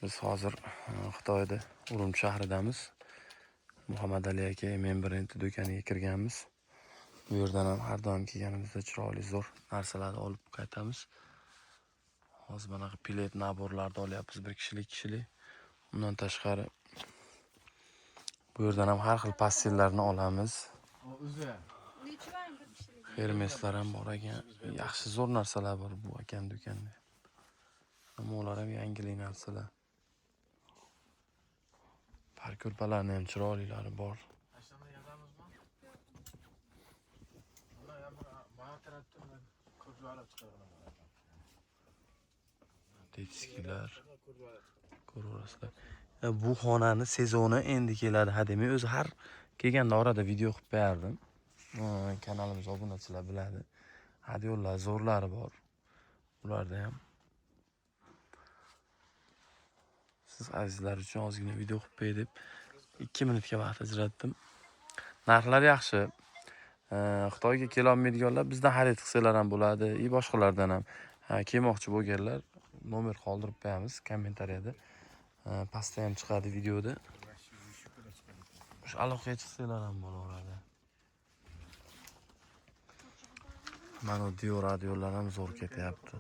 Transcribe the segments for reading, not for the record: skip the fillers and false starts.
Biz hozir Xitoyda Urumchi shahridamiz. Muhammadali aka men brend do'koniga kirganmiz. Bu yerdan ham har doim kelganimizda chiroyli zo'r narsalarni olib qaytamiz. Hozir mana pilet naborlarni olyapmiz, bir kishilik, ikki kishilik. Undan tashqari bu yerdan ham har xil pastillarni olamiz. Hermeslar ham bor ekan. Yaxshi zo'r narsalar bor bu akan do'konda. Ammo ular ham yangilik narsalar. Parko'rpalarni ham chiroylilari bor. Detskilar ko'raverasizlar. Bu xonani sezoni endi keladi. Ha demay o'zi har kelganda orada video qilib qo'yardim. Kanalimiz obunachilar biladi. Adyollar zo'rlari bor. Ularda ham siz azizlar uchun ozgina video qilib qo'y deb 2 minutga vaqt ajratdim. Narxlar yaxshi. Xitoyga kela olmaydiganlar bizdan xarid qilsalar ham bo'ladi, i boshqalardan ham. Kelmoqchi bo'lganlar nomer qoldirib qo'yamiz kommentariyada. Pastda ham chiqadi videoda. O'sha aloqaga chiqsalar ham bo'laveradi. Mana Dior adyollar ham zo'r ketyapti.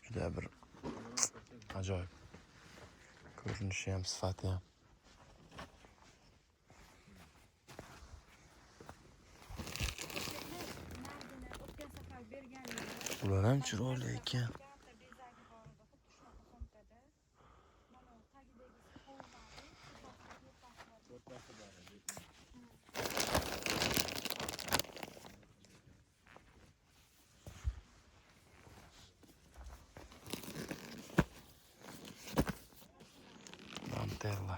Juda bir ajoyib. Ko'rinishi ham, sifati ham. Ular ham chiroyli ekan. Dantella.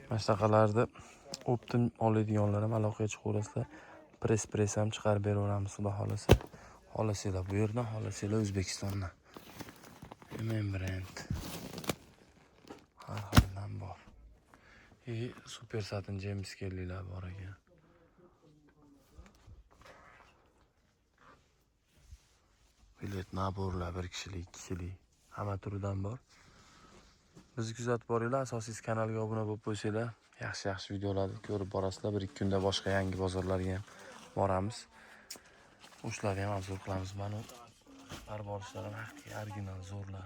Mana shunaqalarni optim oladiganlar ham aloqaga chiqaverasizlar. Press ham chiqarib beraveramiz xudo xolasa. Xolasanglar bu yerdan, xolasanglar O'zbekistondan. MM brend. Har xildan bor. Super satin James Kellylar bor ekan. Bilet naborlar bir kishilik, ikki kishilik hamma turidan bor. Bizni kuzatib boringlar, asosiysi kanalga obuna bo'lib qo'ysanglar, yaxshi-yaxshi videolarni ko'rib borasizlar. Bir ikki kunda boshqa yangi bozorlarga ham boramiz. O'shalarni ham obzor qilamiz. Mana parvorishlar ham haqiqiy original zo'rlar.